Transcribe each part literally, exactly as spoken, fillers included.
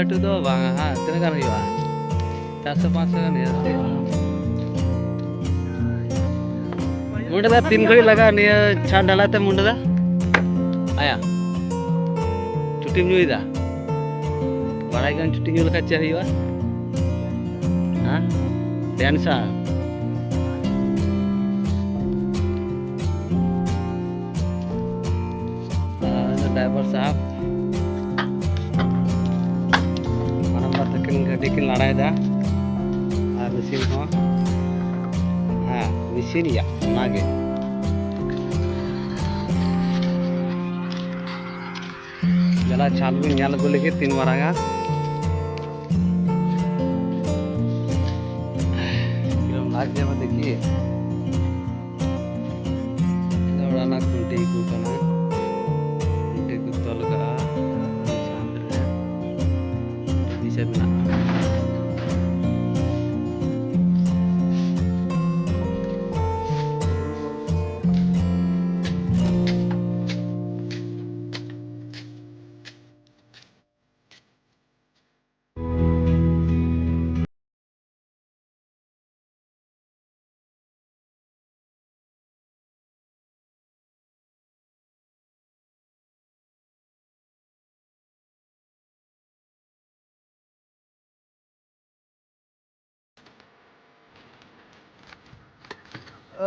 ᱞᱟᱹᱴᱩ ᱫᱚ ᱵᱟᱝ, ᱦᱟᱸ, ᱛᱤᱱᱟᱹᱜ ᱜᱟᱱ ᱦᱩᱭᱩᱜᱼᱟ? ᱪᱟᱨᱥᱚ ᱯᱟᱸᱪᱥᱚ ᱜᱟᱱ ᱦᱩᱭᱩᱜᱼᱟ ᱥᱮ? ᱢᱩᱱᱰᱟᱹ ᱫᱟ, ᱛᱤᱱ ᱜᱷᱟᱹᱲᱤᱡ ᱞᱟᱜᱟᱜᱼᱟ ᱱᱤᱭᱟᱹ ᱪᱷᱟᱫᱽ ᱰᱷᱟᱞᱟᱭ ᱛᱮ ᱢᱩᱱᱰᱟᱹ ᱫᱟ? ᱟᱭᱟ, ᱪᱩᱴᱤᱢ ᱧᱩᱭᱮᱫᱟ? ᱵᱟᱲᱟᱭ ᱠᱟᱱ ᱪᱩᱴᱤ ᱧᱩ ᱞᱮᱠᱷᱟᱱ ᱪᱮᱫ ᱦᱩᱭᱩᱜᱼᱟ? ᱦᱮᱸ? ᱰᱮᱱᱥᱟᱨ᱾ ᱟᱨ ᱰᱨᱟᱭᱵᱷᱟᱨ ᱥᱟᱦᱟᱵ, ᱢᱟᱨᱟᱝᱵᱟ ᱛᱟᱹᱠᱤᱱ ᱜᱟᱹᱰᱤ ᱠᱤᱱ ᱞᱟᱲᱟᱭᱮᱫᱟ᱾ ᱟᱨ ᱢᱮᱥᱤᱱ ᱦᱚᱸ, ᱦᱮᱸ, ᱢᱮᱥᱤᱱ ᱜᱮᱭᱟ ᱚᱱᱟᱜᱮ᱾ ᱡᱟᱞᱟ ᱪᱷᱟᱞ ᱵᱚᱱ ᱧᱮᱞ ᱟᱹᱜᱩ ᱞᱮᱜᱮ ᱛᱤᱱ ᱢᱟᱨᱟᱝᱟ᱾ ᱠᱤᱨᱚᱢ ᱞᱟᱜ ᱡᱟᱵᱟ ᱫᱮᱠᱷᱤᱭᱮ᱾ ᱚᱲᱟᱜ ᱨᱮᱱᱟᱜ ᱠᱷᱩᱱᱴᱤ ᱠᱚ ᱠᱟᱱᱟ, ᱠᱷᱩᱱᱴᱤ ᱠᱚ ᱛᱚᱞ ᱠᱟᱜᱼᱟ᱾ ᱥᱟᱢᱱᱮ ᱨᱮ ᱯᱤᱪᱷᱮ ᱢᱮᱱᱟᱜᱼᱟ᱾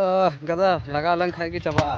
ᱟᱦ, ᱜᱟᱫᱟ ᱞᱟᱜᱟᱣ ᱞᱮᱱᱠᱷᱟᱱ ᱜᱮ ᱪᱟᱵᱟᱜᱼᱟ᱾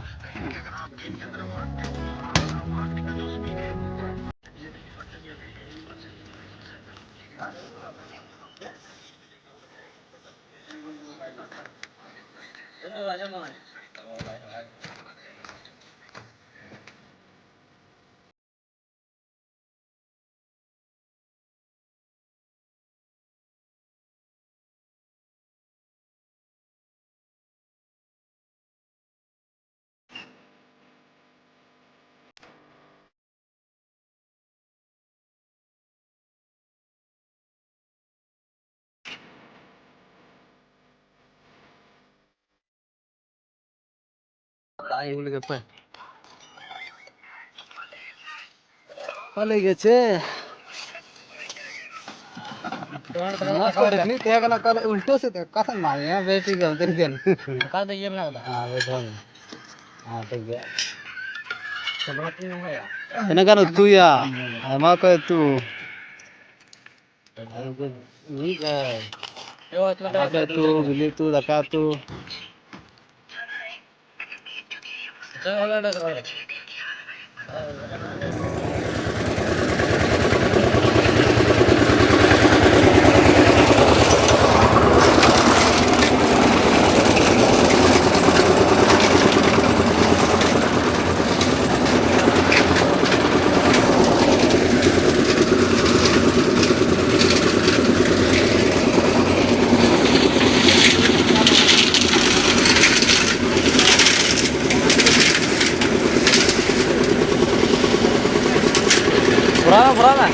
ᱵᱷᱟᱞᱮ ᱜᱮᱪᱮ? ᱱᱚᱣᱟ ᱠᱚ ᱨᱤᱱᱤᱡ ᱛᱟᱦᱮᱸ ᱠᱟᱱᱟ, ᱚᱠᱟ ᱫᱚ ᱩᱞᱴᱟᱹ ᱥᱮᱫ ᱛᱮ, ᱚᱠᱟ ᱥᱮᱫ ᱢᱟ, ᱦᱮᱸ, ᱵᱮᱥ ᱴᱷᱤᱠ ᱜᱮᱭᱟ, ᱚᱱᱛᱮ ᱨᱮ ᱜᱮ᱾ ᱚᱠᱟ ᱫᱚ ᱤᱭᱟᱹ ᱢᱮᱱᱟᱜ ᱠᱟᱫᱟ? ᱦᱮᱸ, ᱵᱮᱥ ᱵᱷᱟᱜᱮ᱾ ᱦᱮᱸ, ᱴᱷᱤᱠ ᱜᱮᱭᱟ᱾ ᱛᱤᱱᱟᱹᱜ ᱜᱟᱱ ᱩᱛᱩᱭᱟ? ᱟᱭᱢᱟ ᱠᱚ ᱩᱛᱩ᱾ ᱢᱤᱫ ᱫᱷᱟᱣ᱾ ᱫᱟᱠᱟ ᱩᱛᱩ, ᱵᱤᱞᱤ ᱩᱛᱩ, ᱫᱟᱠᱟ ᱩᱛᱩ᱾ ᱵᱷᱚᱨᱟᱣ ᱢᱮ, ᱵᱷᱚᱨᱟᱣ ᱢᱮ᱾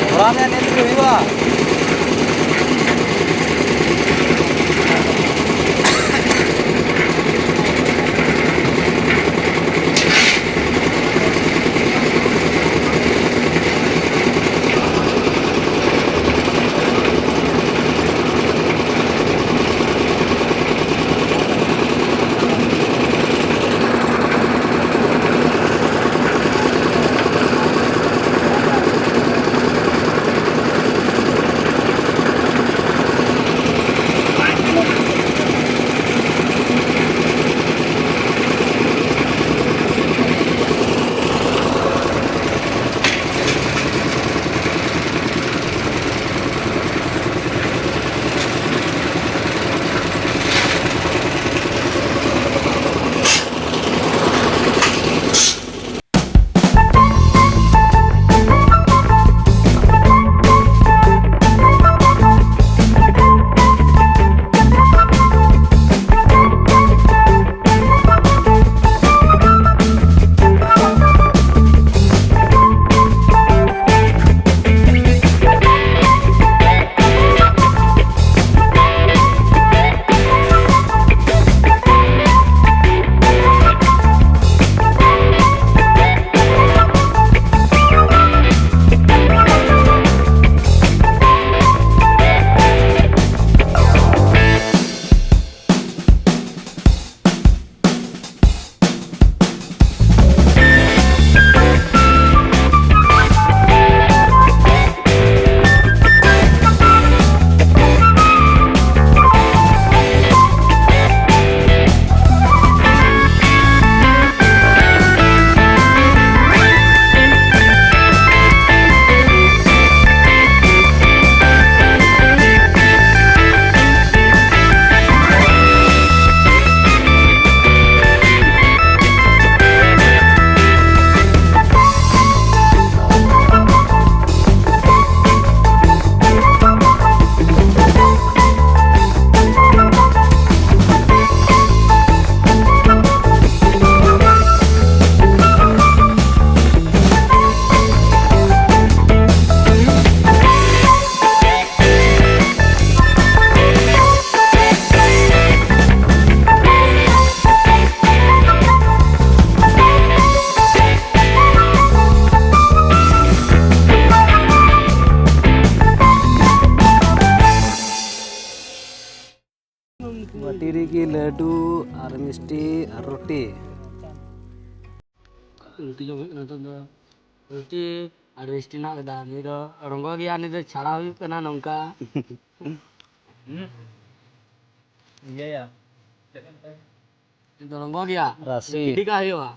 ᱵᱷᱚᱨᱟᱣ ᱢᱮ, ᱱᱤᱛ ᱜᱮ ᱦᱩᱭᱩᱜᱼᱟ᱾ ᱵᱟᱹᱴᱤ ᱨᱮᱜᱮ ᱞᱟᱹᱰᱩ ᱟᱨ ᱢᱤᱥᱴᱤ ᱟᱨ ᱨᱩᱴᱤ᱾ ᱨᱩᱴᱤ ᱡᱚᱢ ᱦᱩᱭᱩᱜ ᱠᱟᱱᱟ ᱱᱤᱛᱚᱜ ᱫᱚ᱾ ᱨᱩᱴᱤ ᱟᱨ ᱢᱤᱥᱴᱤ ᱢᱮᱱᱟᱜ ᱠᱟᱫᱟ᱾ ᱱᱩᱭ ᱫᱚ ᱨᱚᱸᱜᱚ ᱜᱮᱭᱟ, ᱱᱩᱭ ᱫᱚ ᱪᱷᱟᱲᱟᱣ ᱦᱩᱭᱩᱜ ᱠᱟᱱᱟ ᱱᱚᱝᱠᱟ᱾ ᱤᱭᱟᱹᱭᱟ᱾ ᱱᱩᱭ ᱫᱚ ᱨᱚᱸᱜᱚ ᱜᱮᱭᱟ᱾ ᱨᱟᱥᱮ᱾ ᱜᱤᱰᱤ ᱠᱟᱜ ᱦᱩᱭᱩᱜᱼᱟ᱾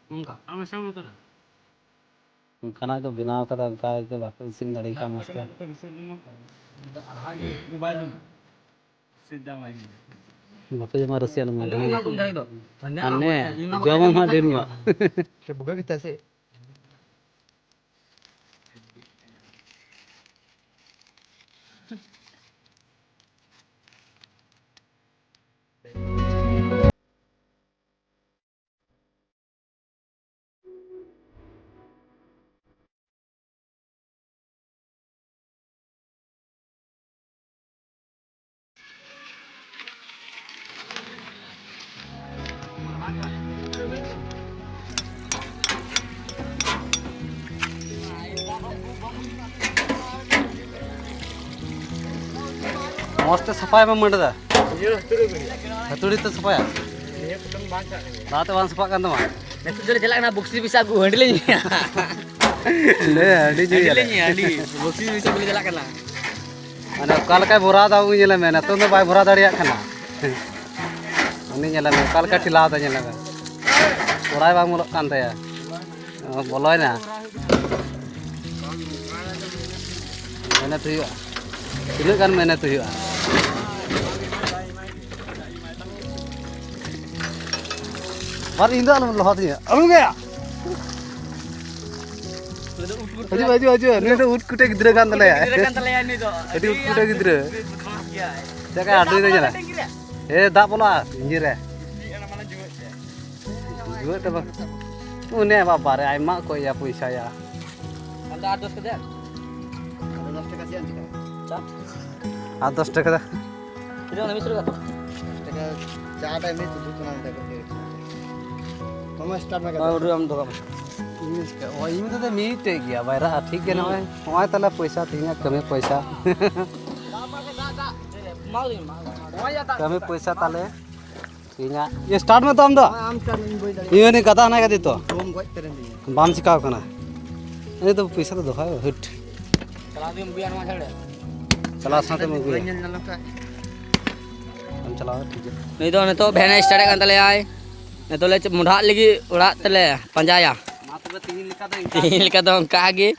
ᱱᱚᱝᱠᱟ᱾ ᱚᱱᱠᱟᱱᱟᱜ ᱠᱚ ᱵᱮᱱᱟᱣ ᱠᱟᱫᱟ, ᱚᱱᱠᱟ ᱜᱮ ᱵᱟᱠᱚ ᱤᱥᱤᱱ ᱫᱟᱲᱮᱭᱟᱜ ᱠᱟᱱᱟ ᱢᱚᱡᱽ ᱛᱮ᱾ ᱵᱟᱯᱮ ᱡᱚᱢᱟ ᱨᱟᱹᱥᱤᱭᱟᱹ ᱟᱞᱚᱢ ᱢᱮᱱᱟ᱾ ᱦᱟᱱᱮ ᱡᱚᱢᱟᱢ ᱦᱟᱸᱜ ᱰᱷᱮᱨ ᱧᱚᱜ᱾ ᱢᱚᱡᱽ ᱛᱮ ᱥᱟᱯᱷᱟᱭ ᱢᱮ ᱢᱟᱹᱰᱟᱹ ᱫᱟ᱾ ᱦᱟᱹᱛᱩᱲᱤ ᱛᱮ ᱥᱟᱯᱷᱟᱭᱟ᱾ ᱞᱟᱦᱟᱛᱮ ᱵᱟᱝ ᱥᱟᱯᱷᱟᱜ ᱠᱟᱱ ᱛᱟᱢᱟ᱾ ᱱᱤᱛᱚᱜ ᱫᱚᱞᱮ ᱪᱟᱞᱟᱜ ᱠᱟᱱᱟ ᱵᱚᱠᱥᱤ ᱯᱤᱥᱟ ᱟᱹᱜᱩ, ᱦᱟᱺᱰᱤ ᱞᱮ ᱧᱩᱭᱟ᱾ ᱞᱮ, ᱦᱟᱺᱰᱤ ᱦᱟᱺᱰᱤ ᱧᱩᱭᱟᱞᱮ᱾ ᱞᱮ ᱧᱩᱭᱟ, ᱦᱟᱺᱰᱤ᱾ ᱵᱚᱠᱥᱤ ᱯᱤᱥᱟ ᱟᱹᱜᱩ ᱞᱮ ᱪᱟᱞᱟᱜ ᱠᱟᱱᱟ᱾ ᱢᱟᱱᱮ ᱚᱠᱟ ᱞᱮᱠᱟᱭ ᱵᱷᱚᱨᱟᱣ ᱫᱟ, ᱩᱱᱤ ᱧᱮᱞᱮ ᱢᱮ, ᱱᱤᱛᱚᱝ ᱫᱚ ᱵᱟᱭ ᱵᱷᱚᱨᱟᱣ ᱫᱟᱲᱮᱭᱟᱜ ᱠᱟᱱᱟ᱾ ᱩᱱᱤ ᱧᱮᱞᱮ ᱢᱮ, ᱚᱠᱟ ᱞᱮᱠᱟ ᱴᱷᱮᱞᱟᱣ ᱫᱟ, ᱧᱮᱞᱮ ᱢᱮ᱾ ᱠᱚᱲᱟᱭ ᱵᱟᱝ ᱵᱚᱞᱚᱜ ᱠᱟᱱ ᱛᱟᱭᱟ᱾ ᱚ, ᱵᱚᱞᱚᱭᱮᱱᱟ᱾ ᱢᱮᱦᱱᱚᱛ ᱦᱩᱭᱩᱜᱼᱟ᱾ ᱛᱤᱱᱟᱹᱜ ᱜᱟᱱ ᱢᱮᱦᱱᱚᱛ ᱦᱩᱭᱩᱜᱼᱟ? ᱟᱨ ᱤᱧ ᱫᱚ ᱟᱞᱚᱢ ᱞᱚᱦᱚᱫᱤᱧᱟ᱾ ᱟᱞᱚᱢ ᱜᱮᱭᱟ᱾ ᱦᱤᱡᱩᱜ, ᱦᱤᱡᱩᱜ, ᱦᱤᱡᱩᱜ᱾ ᱱᱩᱭ ᱫᱚ ᱩᱴ ᱠᱩᱴᱮ ᱜᱤᱫᱽᱨᱟᱹ ᱠᱟᱱ ᱛᱟᱞᱮᱭᱟ᱾ ᱜᱤᱫᱽᱨᱟᱹ ᱠᱟᱱ ᱛᱟᱞᱮᱭᱟ ᱱᱩᱭ ᱫᱚ᱾ ᱟᱹᱰᱤ ᱩᱴ ᱠᱩᱴᱮ ᱜᱤᱫᱽᱨᱟᱹ᱾ ᱪᱮᱫ ᱞᱮᱠᱟ ᱟᱹᱰᱤ ᱨᱮ ᱧᱮᱞᱟ? ᱮ, ᱫᱟᱜ ᱵᱚᱞᱚᱜᱼᱟ ᱤᱧᱡᱤᱱ ᱨᱮ᱾ ᱡᱩᱣᱟᱹᱜ ᱛᱮ ᱵᱟᱝ᱾ ᱩᱱᱤ ᱵᱟᱵᱟ ᱨᱮ, ᱟᱭᱢᱟ ᱚᱠᱚᱭ ᱭᱟ ᱯᱚᱭᱥᱟ ᱭᱟ᱾ ᱟᱢ ᱫᱚ ᱟᱴ ᱫᱚᱥ ᱠᱟᱛᱮ? ᱟᱴ ᱫᱚᱥ ᱴᱟᱠᱟ ᱪᱮᱫ ᱮᱢ ᱪᱤᱠᱟᱹᱭᱟ? ᱪᱟ? ᱟᱴ ᱫᱚᱥ ᱴᱟᱠᱟ ᱫᱚ᱾ ᱛᱤᱱᱟᱹᱜ ᱚᱱᱟ ᱢᱤᱥᱨᱟ ᱠᱟᱛᱮ? ᱫᱚᱥ ᱴᱟᱠᱟ ᱪᱟ ᱴᱟᱭᱤᱢ ᱨᱮ ᱛᱩᱫᱩᱜ ᱠᱟᱱᱟ ᱚᱸᱰᱮ ᱠᱷᱚᱱ ᱜᱮ᱾ ᱢᱟᱢᱟ ᱥᱴᱟᱨᱴ ᱢᱮ ᱠᱟᱛᱮ᱾ ᱦᱳᱭ, ᱩᱰᱩᱠ ᱟᱢ ᱫᱚ ᱠᱟᱜ ᱢᱮ᱾ ᱤᱧ ᱫᱚ ᱪᱤᱠᱟᱹ? ᱚ, ᱤᱧ ᱫᱚ ᱢᱤᱫᱴᱮᱡ ᱜᱮᱭᱟ, ᱵᱟᱭᱨᱟ ᱴᱷᱤᱠ ᱜᱮ ᱱᱚᱜᱼᱚᱭ᱾ ᱱᱚᱜᱼᱚᱭ ᱛᱟᱦᱞᱮ ᱯᱚᱭᱥᱟ ᱛᱮᱦᱮᱧᱟᱜ ᱠᱟᱹᱢᱤ ᱯᱚᱭᱥᱟ᱾ ᱠᱟᱹᱢᱤ ᱯᱚᱭᱥᱟ ᱛᱟᱞᱮ ᱤᱧᱟᱹᱜ ᱤᱭᱟᱹ ᱥᱴᱟᱨᱴ ᱢᱮ ᱛᱚ ᱟᱢ ᱫᱚ᱾ ᱤᱧ ᱩᱱᱤ ᱜᱟᱫᱟ ᱦᱮᱱᱟᱭ ᱠᱟᱫᱮ ᱛᱚ᱾ ᱵᱟᱢ ᱪᱤᱠᱟᱣ ᱠᱟᱱᱟ᱾ ᱤᱧ ᱫᱚ ᱯᱚᱭᱥᱟ ᱫᱚ ᱫᱚᱦᱚᱭ ᱦᱩᱴ᱾ ᱪᱟᱞᱟᱣ ᱥᱟᱶᱛᱮᱢ ᱟᱹᱜᱩᱭᱟ᱾ ᱟᱢ ᱪᱟᱞᱟᱣ ᱴᱷᱤᱠ ᱜᱮᱭᱟ᱾ ᱱᱩᱭ ᱫᱚ ᱱᱤᱛᱚᱜ ᱵᱷᱮᱱ ᱮ ᱥᱴᱟᱨᱴ ᱮᱫ ᱠᱟᱱ ᱛᱟᱞᱮᱭᱟᱭ᱾ ᱱᱤᱛᱚᱜ ᱞᱮ ᱢᱚᱰᱷᱟᱜ ᱞᱟᱹᱜᱤᱫ ᱚᱲᱟᱜ ᱛᱮᱞᱮ ᱯᱟᱸᱡᱟᱭᱟ᱾ ᱛᱮᱦᱤᱧ ᱞᱮᱠᱟ ᱫᱚ ᱚᱱᱠᱟ ᱜᱮ᱾